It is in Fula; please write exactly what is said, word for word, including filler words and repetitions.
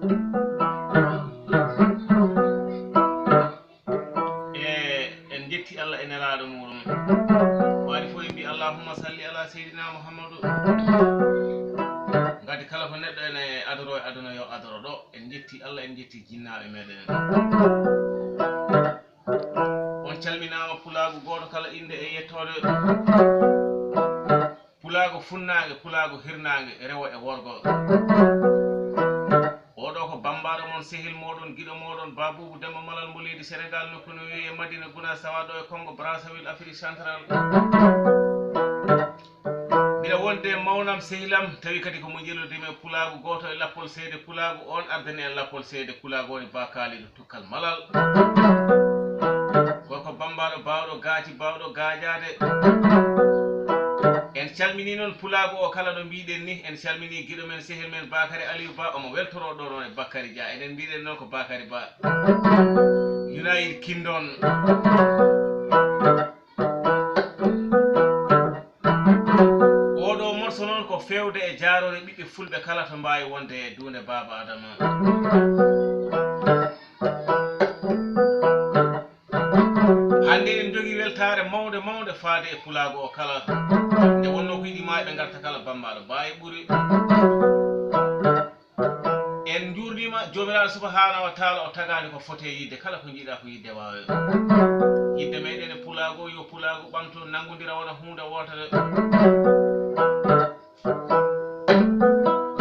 E en njetti Allah e nelaaɗo muɗum. Waɗi fof en mbi allahumma salli ala seydina muhammadu. Ngati kala ko neɗɗo ene adoro e aduna yo adoro ɗo. En njetti Allah, en njetti jinnaaɓe meɗen. On calminaama pulaagu gooto kala innde e yettoode. Pulaagu funnaange, pulaagu hirnaange, rewo e worgo. Oɗo ko bambaɗo mon, sehil moɗon, giɗo moɗon, Babubu Demba Malal mo leydi Senegal, nokku no wiye Madina Guna, sawa ɗo e Kongo Brazzaville, Afrique Central. Mbiɗa wonde mawnam, sehilam, tawi kadi ko mo njelodimi e pulaagu gooto e lappol seede pulaagu, on ardani en lappol seede pulaagu, woni Ba Kalidu Tukkal Malal. Gorko bambaɗo, bawɗo gaaci, bawɗo gaajaade. En calmini noon pulaagu o kala no mbiɗen ni. En calmini giɗo men, sehil men Bakary Aliou Ba, omo weltoro ɗo noon e Bakary Dia. Eɗen mbiɗen noon ko Bakary Ba. United Kingdom. Oɗo morso noon ko fewde e jaaroore ɓiɓɓe fulɓe kala to mbaawi wonde e duunde Baaba Adama. Hannde eɗen njogii weltaare mawnde, mawnde faade e pulaagu o kala. Nde wonnoo ko yiɗi maa ɓe ngarta kala bambaɗo baawi ɓuri. En njuurniima Joomiraaɗo Subhaanahu wa Taala, o tagaani ko foti e yiɗde, kala ko njiɗa ko yiɗde waawe. Yiɗde meɗen e pulaagu o, yo pulaagu ɓamto, nanngondira wona huunde wootere.